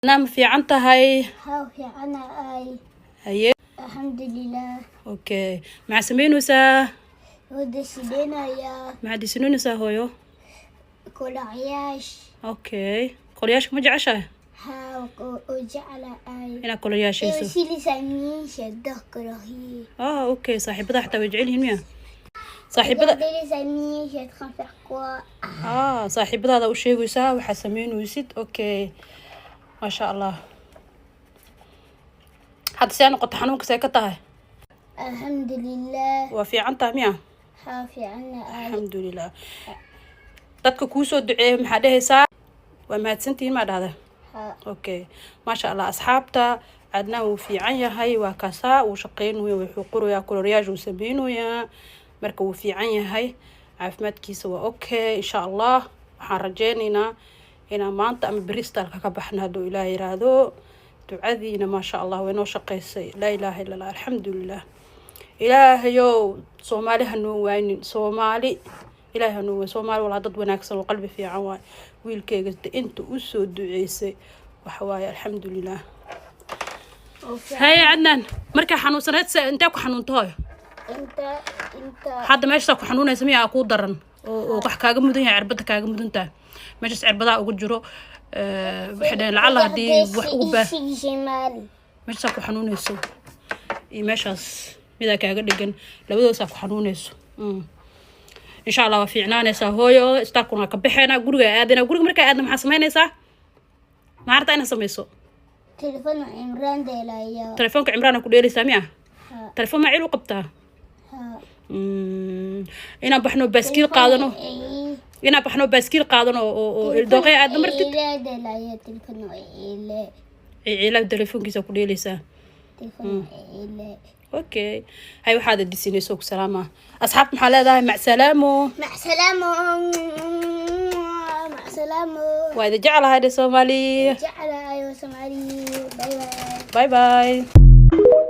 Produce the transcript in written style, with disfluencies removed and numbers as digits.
Naa, ma fiican tahay? Haa, fiicanahay. Haye. Alxamdulilah. Okay, maxaa sameynaysaa? Wada sideenayaa. Maxaad isinoonaysaa, hooyo? Kulacyaash. Okay, kolyaashka ma jeceshahay? Haa, oo jeclahay. Inaad kolyaashayso. Aussi les amis, j'adore colorier. Ah, okay, saaxiibada xataa way jecel yihiin miya saaxiibada? Regardez les amis, je suis en train de faire quoi? Ah, saaxiibadaada u sheegaysaa waxaa sameynaysid. Okay, maasha Allah. Hadda see noqota? Xanuunka see ka tahay? Alxamdulilah. Waa fiican tahay miya? Haa, fiicanahay. Alxamdulilah. Dadka kuusoo duceeya maxaa dhehaysaa? Waa mahadsantihiin maa dhahda? Haa. Okay, maasha Allah. Asxaabta, Cadnaan wuu fiican yahay. Waa kaasaa, wuu shaqeynayaa, wuxuu qorayaa, coloriage uu sameynayaa. Marka wuu fiican yahay, caafimaadkiisa waa okay. Insha Allah waxaan rajeynaynaa inaan maanta ama beri istaalka ka baxno, hadduu Ilaah yiraahdo. Ducadiina, maasha Allah, way noo shaqeysay. Laa ilaaha illa Allah, alxamdulilah. Ilaahayow, Soomaali ha noo waaynin. Soomaali Ilaahay ha noo wayn. Soomaali walaa dad wanaagsan oo qalbi fiican waay. Wiilkeyga inta usoo duceysay waxa waaye, alxamdulilah. Oo fiican. Haye Cadnaan, markaa xanuunsaneed se intee ku xanuunta, hooyo? Inta inta. Hadda meeshasaa ku xanuunaysa miyaa kuu daran oo wax kaaga mudan yahay? Cirbada kaaga mudan tahay meeshaas, cirbadaa ugu jiro. Waxay dhaheen lacala haddii wax ugu baa Ici, j'ai mal. Meeshaasaa ku xanuunayso iyo meeshaas midaa kaaga dhegan, labadoosaa ku xanuunayso. Insha Allah waa fiicnaanaysaa, hooyo. Istaalkuna waa ka baxeynaa, guriga aadana. Guriga markaa aadna maxaa samaynaysaa? Maxaa rabtaa inaad samayso? Téléphone Imran dheelaya. Telefoonka Cimraana ku dheelaysaa miya? Haa. Telefoon maa cil u qabtaa? Haa. Inaan baxno, baaskiil qaadano, inaan baxno, baaskiil qaadano oo Ildooqey aadna martid. Ciile dheelaya, telefoon ciile. Ciila telefoonkiisa ku dheelaysaa. Telefoon ciile. Okay, hay, waxaad disinayso ku salaama asxaabta. Maxaa leedahay? Macsalaamo. مع سلامة، مع سلامة. Waa idin jeclahay dhe Soomaali. جعل أيوة سمعي، bye bye. Bye bye.